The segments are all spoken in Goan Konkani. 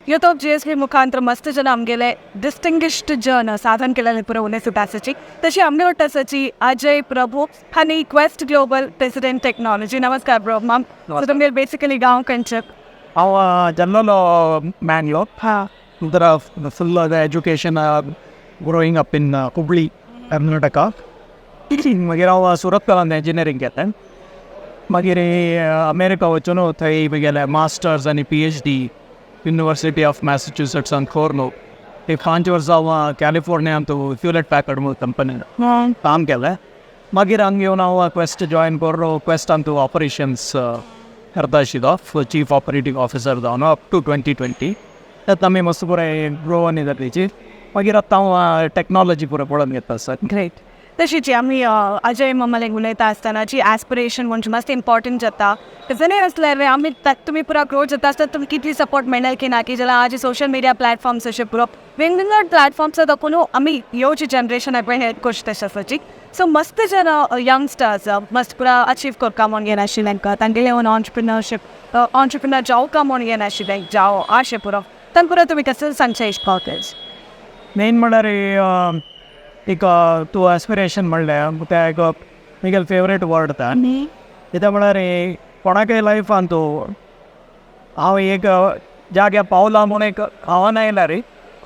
यूथ ऑफ जीएसपी मुखांतर मस्त जन आमगेले डिस्टिंग्विश्ड जन साधन केलेले पुरो उलयत आसाची. तशी आमगे वाट आसाची अजय प्रभू हांणी, क्वेस्ट ग्लोबल प्रेसिडेंट टेक्नॉलॉजी. नमस्कार ब्रो माम. सो तुमगे बेसिकली गांव खंयचे? हांव जल्मलो मँगलोर. नंतर full education, growing up in Hubli, Karnataka. मागीर हांव सुरतकलान इंजिनियरींग केलें. मागीर अमेरिका वचून थंय म्हगेलें मास्टर्स आनी पीएचडी युनिवर्सिटी ऑफ मॅसेच्युसेट्सान करून, एक 5 वर्सां हांव कॅलिफोर्नियांत ह्युलेट पॅकर्ड म्हणून कंपनीन काम केलें. मागीर हांगा येवन हांव क्वेस्ट जॉयन करून क्वेस्टांत ऑपरेशन्स करता आशिल्लो, चीफ ऑपरेटींग ऑफिसर जावन अप टू 2020. त्यात आमी मस्त बरें ग्रो आनी जालीची. मागीर आतां हांव टॅक्नॉलॉजी पुरो पळोवन घेता सर. ग्रेट. तशीच आमी अजय मामाले उलयता आसतना जी ॲस्पिरेशन म्हणजे मस्त इम्पॉर्टंट जाता. तशें आसल्यार आमी तुमी पुरा ग्रोथ जाता आसतना तुमी कितली सपोर्ट मेळ्ळें की ना, की जाल्यार आज सोशल मिडिया प्लॅटफॉर्म्स अशे पुरो वेगवेगळे प्लॅटफॉर्म्स दाखोवन आमी येवची जनरेशन पळय हेल्प करची तशें आसाची. सो मस्त जन यंगस्टर्स मस्त पुरा अचीव करता म्हूण घेनाशिल्लें, तांगेले ओन ऑन्टरप्रिनरशीप, ऑन्टरप्रिनर जावका म्हूण घेनाशिल्लें, जावं अशें पुरो तांकां पुरो तुमी कसं सांगचें इश्ट? मेन म्हणल्यार एक तूं एस्पिरेशन म्हणलें, तें एक म्हगेलें फेवरेट वर्ड तें. कित्याक म्हळ्यार कोणाकय लायफान तूं हांव एक जाग्यार पावला म्हूण एक भावना आयल्यार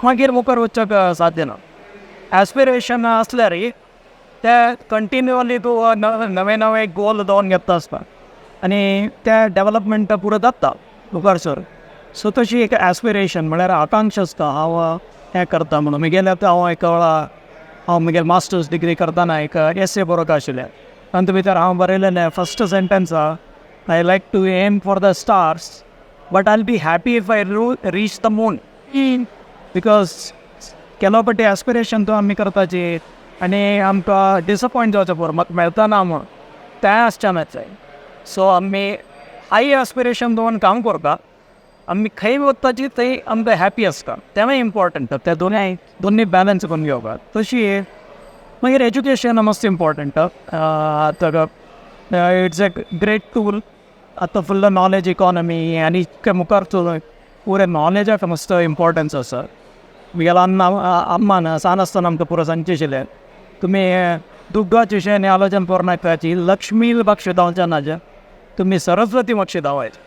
मागीर मुखार वचपाक साध्य ना. एस्पिरेशन आसल्यार ते कंटिन्युअली तूं नवे नवे गोल दवरून घेता आसता आनी ते डेवलपमेंट पुरो जाता मुखार सर. सो तशी एक एस्पिरेशन म्हळ्यार आकांक्षा आसता, हांव हें करता म्हणून. म्हगेलें आतां हांव एक वेळा हांव म्हगेलें मास्टर्स डिग्री करतना एक एसे बरोवंक आशिल्लें. तातूंत भितर हांव बरयलेलें first sentence, "I like to aim for the stars, but I'll be happy if I reach the moon," because केलो पटी एस्पिरेशन तो आमी करताची आनी आमकां डिसपॉयंट जावचें पुरो, म्हाका मेळतना म्हूण तें आसचें ना. सो आमी हाय एस्पिरेशन दवरून काम करता, आमी खंय वताची थंय आमकां हॅपी आसता, तेंवूय इम्पॉर्टंट. ते दोनूय दोनूय बॅलन्स करून घेवपाक. तशी मागीर एज्युकेशन मस्त इम्पॉर्टंट. आतां it's a great tool. आतां फुल्ल नॉलेज इकॉनॉमी आनी इतकें मुखार चलून पुरें नॉलेजाक मस्त इम्पॉर्टन्स आसा. म्हगेल्या अण्णा अम्मान सान आसतना आमकां पुरो सांगचें आशिल्लें, तुमी दुड्डाचे विशयान आलोचन करिनाकाची, लक्ष्मी मातशें धांवचें ना, तुमी सरस्वती मातशें धांवायचे.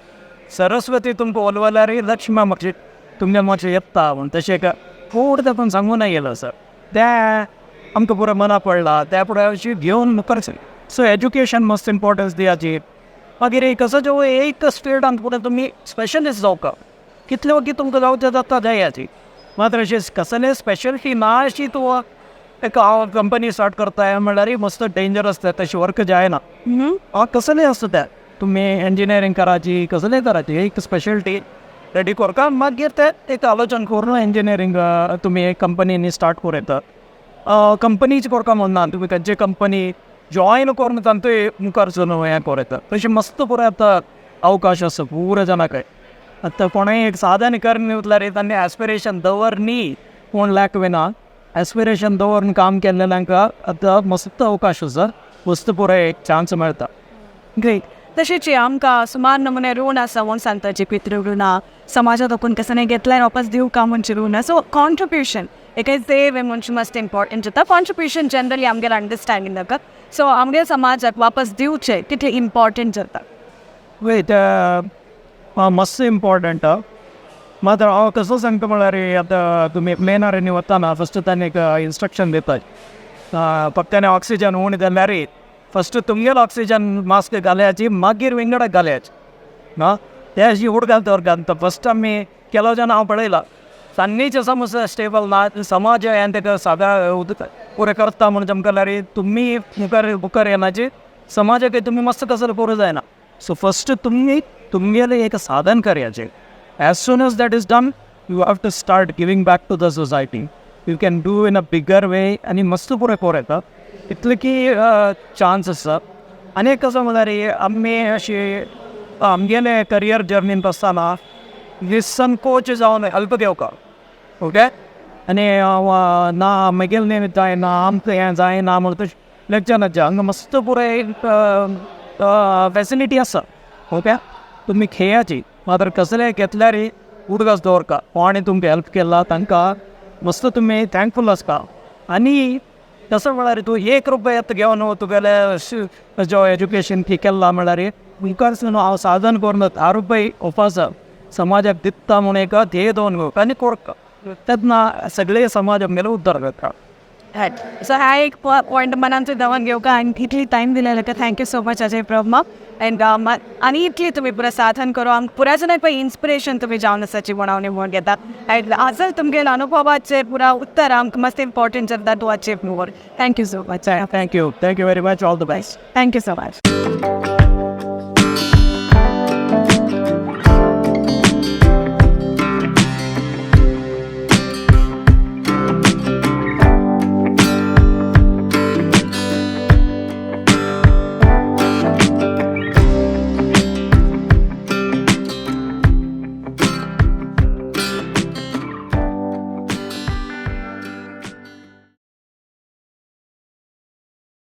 सरस्वती तुमकां उलवल्यार लक्ष्मी मातशें तुमगे मातशें येता म्हूण. तशें एक फुडें तें सांगूं ना गेलो सर, तें आमकां पुरो मना पडला, त्या फुडें अशी घेवन मुखार. सो एज्युकेशन मस्त इम्पॉर्टन्स दियाची. मागीर एक असो जो एक स्टेटान फुडें तुमी स्पेशलिस्ट जावका, कितले वगीर तुमकां जावचें जाता जायाची. मात्र अशें कसले स्पेशलिटी ना अशी तूं एक हांव कंपनी स्टार्ट करताय म्हणल्यार मस्त डेंजरस तें, तशें वर्क जायना. कसलें आसता तें, तुमी इंजिनियरींग कराची, कसलें कराची, एक स्पेशलिटी रेडी करता, मागीर तें एक आलोचन करून इंजिनियरींग तुमी एक कंपनीनी स्टार्ट करूं येता. कंपनीच करता म्हणना, तुमी खंयची कंपनी जॉयन करून तांतूय मुखार चलून हें करूं येता. तशें मस्त पुरो आतां अवकाश आसा पुरो जाणां. आतां कोणूय एक साधन करून उरल्यार तांणी एस्पिरेशन दवर न्ही, कोण लॅक विना एस्पिरेशन दवरून काम केल्ल्यांका आतां मस्त अवकाश आसा, मस्त पुरो एक चान्स मेळटा. ग्रेट. तशेंच आमकां सुमार नमुने ऋण आसा म्हूण सांगता, जी पितृ ऋणां समाजात आपूण कसं घेतल्यार वापस दिवं का म्हणचे ऋण. सो कॉन्ट्रिब्युशन एक सेव म्हणजे मस्त इम्पॉर्टंट जाता. कॉन्ट्रिब्युशन जनरली आमगेले अंडरस्टँडींग जाता. सो आमगे समाजाक वापस दिवचें कितलें इम्पॉर्टंट जाता? वय, ते मस्त इम्पॉर्टंट. मात्र हांव कसो सांगता म्हळ्यार, आतां तुमी प्लेनार वतना फस्ट तांणी एक इन्स्ट्रक्शन दितात, फक्त ऑक्सिजन उणें जाल्यार फस्ट तुमगेलो ऑक्सिजन मास्क घालयाची, मागीर विंगडाक घालयाची ना. ते अशी उड घालता घालता फस्ट आमी केलो जाण हांव पळयला तांणीच समज स्टेबल ना समाज हें तेका सादा उदक पुरें करता म्हूण आमकां जाल्यार तुमी मुखार मुखार येनाची, समाजाक तुमी मस्त कसो करूं जायना. सो फस्ट तुमी तुमगेलें एक साधन करयाचें. As soon as that is done, you have to start giving back to the society. You can do in a bigger way आनी मस्त पुरें करूं येता, इतलें की चान्स आसा. आनी एक कसो म्हळ्यार आमी अशी आमगेले करियर जर्नीन आसतना निसंकोच जावन हेल्प घेवका, ओके. आनी ना म्हगेलें जायना, आमकां हें जायना म्हण तशें लेगचे. हांगा मस्त पुरें फेसिलिटी आसा, ओके. तुमी खेयाची, मात्र कसलें घेतल्यार उडगास दवरका. कोणें तुमकां हेल्प केला तांकां मस्त तुमी थँकफूल आसता. आनी तसो म्हळ्यार तूं एक रुपया घेवन तुगेले जो एज्युकेशन फी केला म्हळ्यार मुखार न्हू हांव साधन करून 10 रुपया उपास समाजाक दिता म्हूण एक ध्येय दवरून आनी कोरका, तेन्ना सगळे समाज आमगेलो उद्धार जाता. सो हा एक पॉयंट मनांत दवरून घेवका. आनी इतली टायम दिलें, thank you so much Ajay Prabhu. And आनी इतली तुमी पुरा साधन करो, आमकां पुरा जाणांक पळय इन्स्पिरेशन तुमी जावन आसाची म्हणून हांव म्हणून घेता. अँड आजल तुमगेले अनुभवाचे पुरा उत्तर आमकां मस्त इम्पॉर्टंट जाता to achieve more. Thank you so much. Thank you, thank you very much. All the best. Thank you so much.